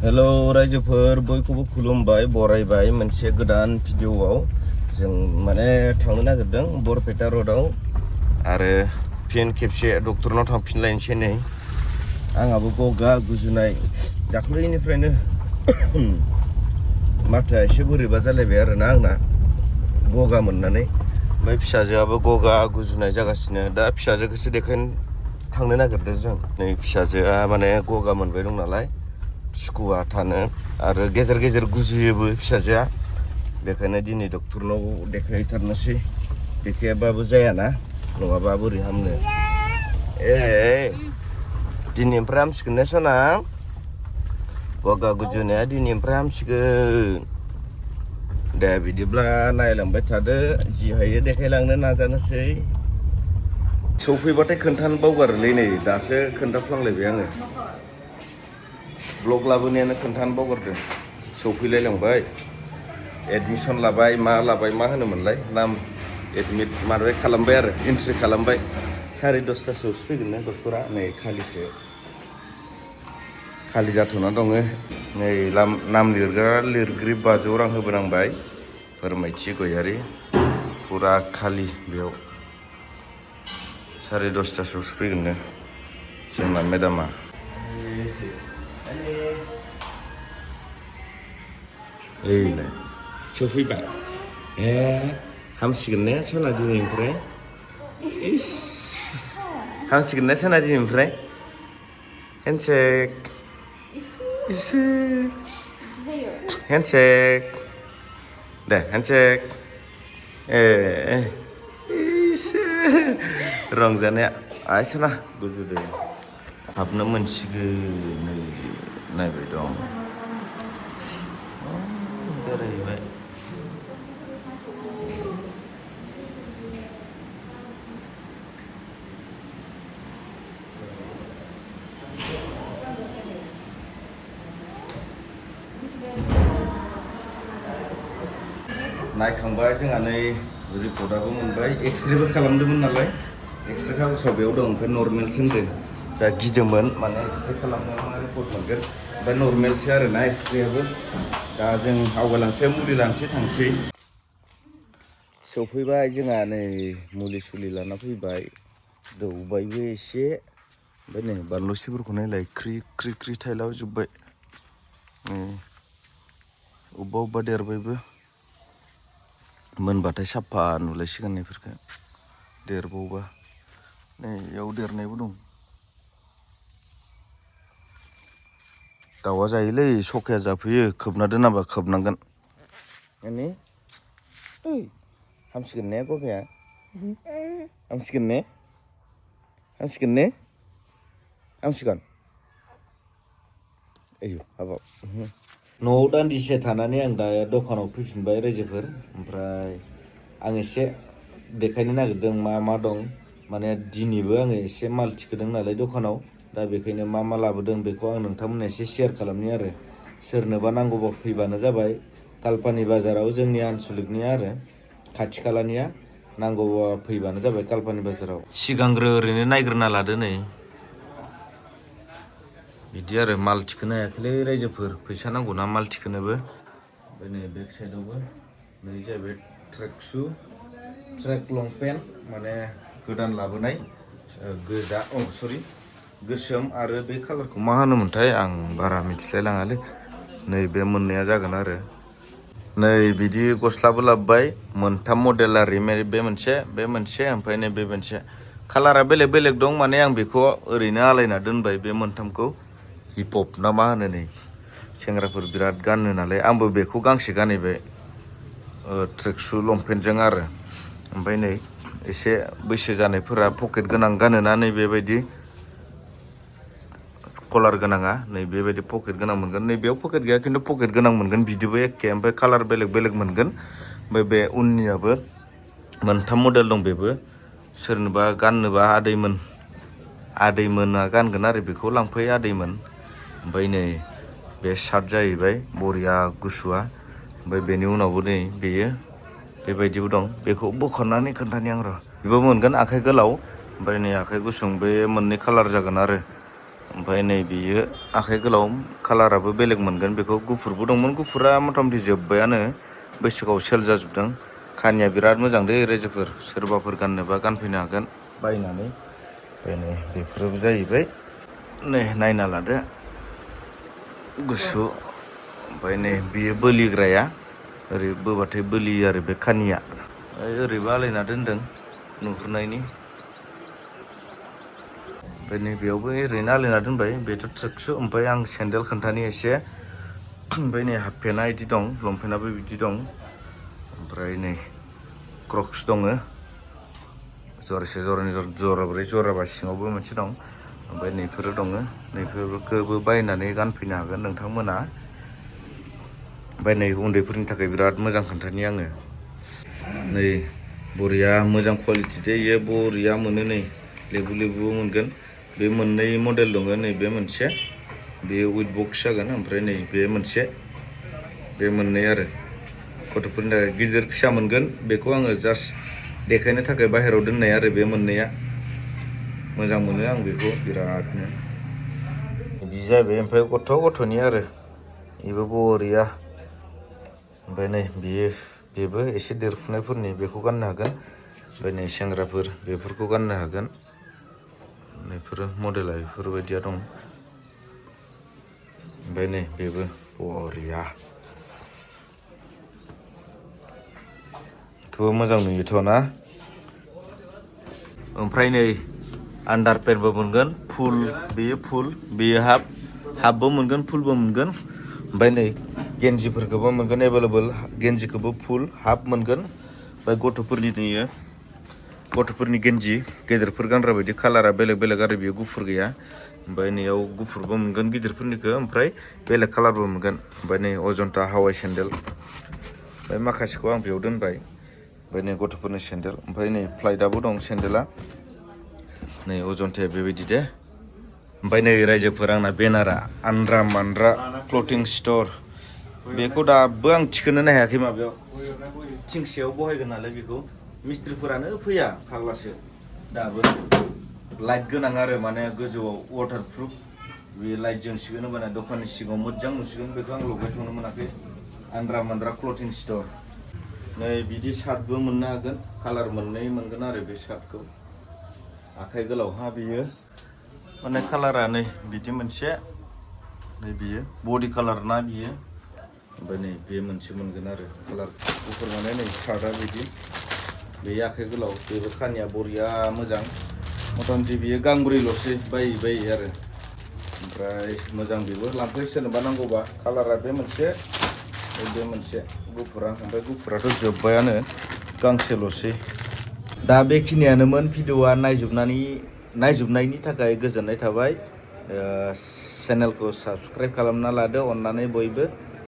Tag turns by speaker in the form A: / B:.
A: hello रायजोफोर बयखौबो खुलुमबाय बरायबाय मोनसे गोदान भिडिअआव जों माने थांनो नागिरदों बरपेटा र'डआव आरो फिन खेबसे डक्टरनाव थांफिनलायनोसै नै आंहाबो गगा गुजुनाय दाख्लैनिफ्रायनो माथोआ एसे बोरैबा जालायबाय आरोना आंना गगा मोननानै ओमफ्राय फिसाजोआबो गगा गुजुनाय जागासिनो दा फिसाजोखौसो देखायनो थांनो नागिरदों जों नै फिसाजोआ माने गगा मोनबाय दं नालाय सुखुवा थानो आरो गेजेर गेजेर गुजुयोबो फिसाजोआ बेखायनो दिनै डक्टरनाव देखायथारनोसै देखायाबाबो जायाना नङाबा बोरै हामनो दिनैनिफ्राय हामसिगोन ने सना गगा गुजुनाया दिनैनिफ्राय हामसिगोन दे बिदिब्ला नायलांबाय थादो जि हायो देखायलांनो नाजानोसै सौफैबाथाय खोन्थानो बावगारोलै नै दासो खोन्थाफ्लांलायबाय आङो ब्लग लाबोनायानो खोन्थानो बावगारदों सौफैलायलांबाय एडमिसन लाबाय मा होनोमोनलाय नाम एडमिट माबाय खालामबाय आरो एन्ट्रि खालामबाय 10:30 फैगोन ना डक्टरा नै खालि जाथ'ना दङ नै नाम लिरगिरि 500 रां होबोनांबाय फोरमायथि गयारि फुरा खालि बेयाव 10:30 फैगोन नो जोंना मेडामा ओइलाय सफैबाय हामसिगोन ने सना दिनैनिफ्राय इस हामसिगोन ने सना दिनैनिफ्राय हेन्डसेक हेन्डसेक दे हेन्डसेक रंजानाया आइ सना गुजुदों हाबनो मोनसिगोन नै नायबाय दं बेरायहैबाय नायखांबाय जोंहा नै रिपर्टआबो मोनबाय एक्सरेबो खालामदोंमोन नालाय एक्सरे कागजआव बेयाव दं ओमफ्राय नर्मेलसो होनदों जा गिदोंमोन माने एक्सरे खालामनायाव मा रिपर्ट मोनगोन ओमफ्राय नर्मेलसो आरोना एक्सरेयाबो दा जों आवगायलांसै मुलि लांसै थांसै सफैबाय जोंहा नै मुलि सुलि लाना फैबाय दौबायबो एसे ओमफ्राय नै बानलु सिब्र'खौ नायलाय ख्रि ख्रि थायलाजोब्बाय अबेबा देरबायबो मोनबाथाय साफा नुलायसिगोन बेफोरखौ देरबावबा नै इयाव देरनायबो दं दाउआ जायोलै सखाया जाफैयो खोबना दोनाबा खोबनांगोन माने ओइ हामसिगोन ने गगाया हामसिगोन आयौ हाबाब न'आव दान्दिसे थानानै आं दा दखानाव फैफिनबाय रायजोफोर ओमफ्राय आं एसे देखायनो नागिरदों मा दं माने दिनैबो आङो एसे माल थिखोदों नालाय दखानाव दा बेखायनो मा लाबोदों बेखौ आं नोंथांमोननो एसे शेयार खालामनि आरो सोरनोबा नांगौबा फैबानो जाबाय कालपानि बाजाराव जोंनि आनसलिकनिया आरो खाथि खालानिया नांगौबा फैबानो जाबाय कालपानि बाजाराव सिगांग्रो ओरैनो नायग्रोना लादो नै बिदि आरो माल थिखोनो हायाखैलै रायजोफोर फैसा नांगौना माल थिखोनोबो ओमफ्राय नै बेक साइडआवबो नै जाहैबाय ट्रेक लंपेन्ट माने गोदान लाबोनाय गोजा गोसोम आरो बे कालारखौ मा होनोमोनथाय आं बारा मिथिलायलाङालै नै बे मोननैया जागोन आरो नै बिदि गस्लाबो लाबोबाय मोनथाम मडेल आरो बे मोनसे ओमफ्राय नै बे मोनसे कालारा बेलेग बेलेग दं माने आं बेखौ ओरैनो आलायना दोनबाय बे मोनथामखौ हिप हप ना मा होनो नै सेंग्राफोर बिराद गानो नालाय आंबो बेखौ गांसे गानहैबाय ट्रेकसु लंपेन्टजों आरो ओमफ्राय नै एसे बैसो जानायफोरा पकेट गोनां गानोना नै बेबायदि कलार गोनाङा नै बेबायदि पकेट गोनां मोनगोन नै बेयाव पकेट गैया खिन्थु पकेट गोनां मोनगोन बिदिबो एखे ओमफ्राय कालार बेलेग बेलेग मोनगोन ओमफ्राय बे उननियाबो मोनथाम मडेल दं बेबो सोरनोबा गाननोबा आदैमोना गानगोन आरो बेखौ लांफै आदैमोन ओमफ्राय नै बे सार्ट जाहैबाय बरिया गुसुआ ओमफ्राय बेनि उनावबो नै बेयो बेबायदिबो दं बेखौ बोखारनानै खोन्थानि आं र' बेबो मोनगोन आखाइ गोलाव ओमफ्राय नै आखाइ गुसुं बे मोननै कालार जागोन आरो ओमफ्राय नै बेयो आखाइ गोलाव कालाराबो बेलेग मोनगोन बेखौ गुफुरबो दंमोन गुफुरा मथा मथि जोब्बायानो बैसागोआव सेल जाजोबदों खानिया बिराद मोजां दै रायजोफोर सोरबाफोर गाननोबा गानफैनो हागोन बायनानै ओमफ्राय नै बेफोरबो जाहैबाय नै नायना लादो गुसु ओमफ्राय नै बेयो बोलिग्राया ओरै बोबाथाय बोलियो आरो बे खानिया ओरैबो आलायना दोनदों नुहुरनायनि ओमफ्राय नै बेयावबो ओरैनो आलायना दोनबाय बेथ' ट्रेकसु ओमफ्राय आं सेन्देल खोन्थानि एसे ओमफ्राय नै हाफ पेन्टआ बिदि दं लंपेन्टआबो बिदि दं ओमफ्राय नै क्रक्स दङ जरासे जरानै जराब्रै जराबा सिङावबो मोनसे दं ओमफ्राय नैफोरो दङ नैफोरखौबो बायनानै गानफैनो हागोन नोंथांमोना ओमफ्राय नै उन्दैफोरनि थाखाय बिराद मोजां खोन्थानि आङो नै बरिया मोजां कुवालिटि दे इयो बरिया मोनो नै लेबु लेबु मोनगोन बे मोननै मडेल दङ नै बे मोनसे बेयो उइथ बक्स जागोन ओमफ्राय नै बे मोनसे बे मोननै आरो गथ'फोरनि थाखाय गिदिर फिसा मोनगोन बेखौ आङो जास्ट देखायनो थाखाय बाहेरायाव दोननाय आरो बे मोननैया मोजां मोनो आं बेखौ बिरादनो बिदि जाहैबाय ओमफ्राय गथ'नि आरो बेबो बरिया ओमफ्राय नै बेबो एसे देरफुनायफोरनि बेखौ गाननो हागोन ओमफ्राय नै सेंग्राफोर बेफोरखौ गाननो हागोन बेफोरो मडेला बेफोरबायदिया दं ओमफ्राय नै बेबो बरिया बेखौबो मोजां नुयोथ' ना ओमफ्राय नै आन्डार पेन्टबो मोनगोन फुल बेयो हाफबो मोनगोन फुलबो मोनगोन ओमफ्राय नै गेन्जिफोरखौबो मोनगोन एभेलेबल गेन्जिखौबो फुल हाफ मोनगोन ओमफ्राय गथ'फोरनि गेन्जि गेदेरफोर गानग्रा बायदि कालारा बेलेग बेलेग आरो बेयो गुफुर गैया ओमफ्राय नैयाव गुफुरबो मोनगोन गिदिरफोरनिखौ ओमफ्राय बेलेग कालारबो मोनगोन ओमफ्राय नै अजन्ता हावाइ सेन्देल ओमफ्राय माखासेखौ आं बेयाव दोनबाय ओमफ्राय नै गथ'फोरनि सेन्देल ओमफ्राय नै फ्लाइटआबो दं सेन्देला नै अजन्ताया बेबायदि दे ओमफ्राय नै रायजोफोर आंना बेनारा आन्द्रा मान्द्रा क्लथिं स्ट'र बेखौ दाबो आं थिखोनोनो हायाखै माबायाव थिंसेयाव बहायगोन नालाय बेखौ मिस्ट्रिफोरानो फैया फाग्लासो दाबो लाइट गोनां आरो माने गोजौआव वाटारप्रुफ बे लाइट जोंसिगोन होनबाना दखाननि सिगाङाव मोजां नुसिगोन बेखौ आं लगायथ'नो मोनाखै आन्द्रा मान्द्रा क्लथिं स्ट'र नै बिदि शार्टबो मोननो हागोन कालार मोननै मोनगोन आरो बे शार्टखौ आखाइ गोलावहा बियो माने कालारा नै बिदि मोनसे नै बियो बडि कालार ना बियो ओमफ्राय नै बे मोनसे मोनगोन आरो कालार गुफुर माने नै शार्टआ बिदि बे आखाइ गोलाव बेबो खानिया बरिया मोजां मथा मथि बियो गांब्रैल'सो बायै आरो ओमफ्राय मोजां बेबो लांफै सोरनोबा नांगौबा कालारा बे मोनसे गुफुरा ओमफ्राय गुफुराथ' जोब्बायानो गांसेल'सै दा बेखिनियानोमोन भिडिअआ नायजोबनायनि थाखाय गोजोननाय थाबाय चेनेलखौ साबस्क्राइब खालामना लादो अननानै बयबो